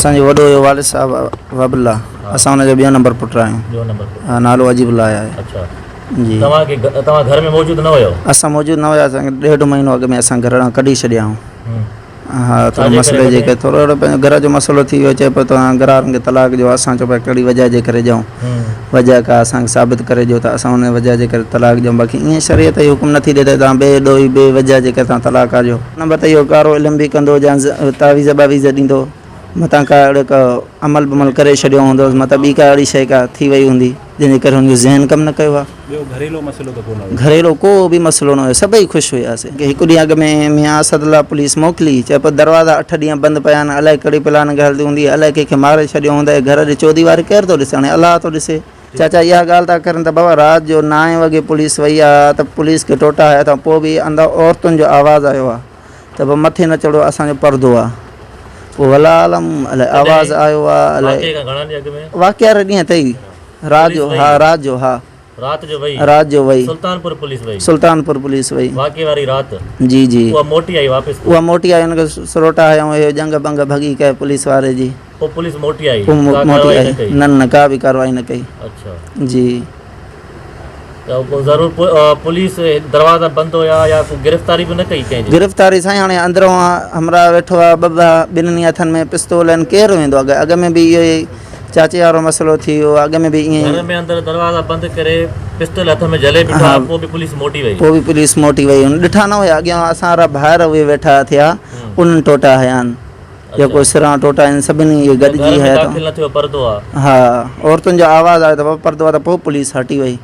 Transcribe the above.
اسان جو وڏو هيو والد صاحب وهب الله اسان ان جو ٻيو نمبر پٽ آهيون. ٻيو نمبر پٽ. ها نالو عجيب الله آهي. اڇا جي. توهان کي توهان گهر ۾ موجود نه هيو؟ اسان موجود نه هياسين ڏيڍ مهينو اڳ ۾ اسان گهر ڏانهن ڪڍي ڇڏيا هئون. ها ٿورو مسئلي جي ڪري ٿورو اهڙو پنهنجو گهر جو مسئلو ٿي ويو چئي پيو توهان گهر وارن کي طلاق ڏيو اسان چيو پيا ڪهڙي وجهه جي ڪري ڏيون وجهه ڪا اسان کي ثابت ڪري ڏيو ته اسان ان وجهه جي ڪري طلاق ڏيون باقي ائين شريعت اهو حڪم نٿي ڏي ته توهان بي ڏوهي بي وجهه جي ڪري توهان طلاق ڏيو. نمبر ته اهو ڪارو علم به ڪندو يا تعويذ ٻاويذ ڏيندو متان ڪا اهڙو ڪو عمل بمل ڪري ڇڏيو هوندوس متان ٻي ڪا اهڙي شيء ڪا ٿي وئي هوندي جنهن جي ڪري هن جو ذهن ڪم نه ڪيو آهي. ٻيو گهريلو مسئلو ته ڪو نه هيو؟ گهريلو ڪو به مسئلو نه هيو سڀئي خوش هياسين. هڪ ڏينهن اڳ ۾ ميان اسد الله پوليس موڪلي چئي پيو دروازا اٺ ڏينهن بند پيا آهن الائي ڪهڙي پلاننگ هلندي هوندي الائي ڪنهن کي ماري ڇڏيو هوندء گهر جي چوديواري ڪير ٿو ڏسي هاڻي الله ٿو ڏسي. چاچا اها ڳالهه ٿا ڪرن ته بابا رات جو نائين وڳي پوليس وئي آ ته پوليس کي ٽوٽا هنيا اٿائون پوء به اندر عورتن جو آواز آيو آ ته بابا مٿي نه چڙهو اسان جو پردو آ پوء والله عالم الائي آواز آيو آ الائي واقعي کان گهڻا ڏينهن اڳ ۾؟ واقعي واري ڏينهن تي ئي رات جو ها رات جو ها رات جو وئي رات جو وئي سلطانپور پوليس وئي سلطانپور پوليس وئي واقعي واري رات جي جي اها موٽي آئي واپس اها موٽي آئي ان کي سروٽا هنيائون اهو ڄنگهه ٻنگهه ڀڳي ڪنهن پوليس واري جي پوء پوليس موٽي آئي پوء ڪا موٽي ڪارروائي آئي نه ڪئي نه نه ڪا به ڪارروائي نه ڪئي اڇا جي ته پوء ضرور پوليس دروازا بند هيا يا ڪو گرفتاري به نه ڪئي ڪنهن جي گرفتاري سائين هاڻي اندرون همراهه ويٺو آ ٻه ٻنهي هٿن ۾ پستول آهن ڪير ويندو اڳ اڳ ۾ به اهو ئي چاچي وارو مسئلو ٿي ويو اڳ ۾ به ائين گهر ۾ اندر دروازا بند ڪري پستول هٿ ۾ جهلي بيٺو آ پوء به پوليس موٽي وئي پوء به پوليس موٽي وئي هن ڏٺا نه هيا اڳيان اسان وارا ڀائر اهي ويٺا ٿيا انهن ٽوٽا هنيا آهن جيڪو سران ٽوٽا آهن سڀني اهي گڏجي گهر ۾ هنيا داخل نه ٿيو پردو آ ها عورتن جو آواز آيو ته بابا پردو آ ته پوء پوليس هٽي وئي.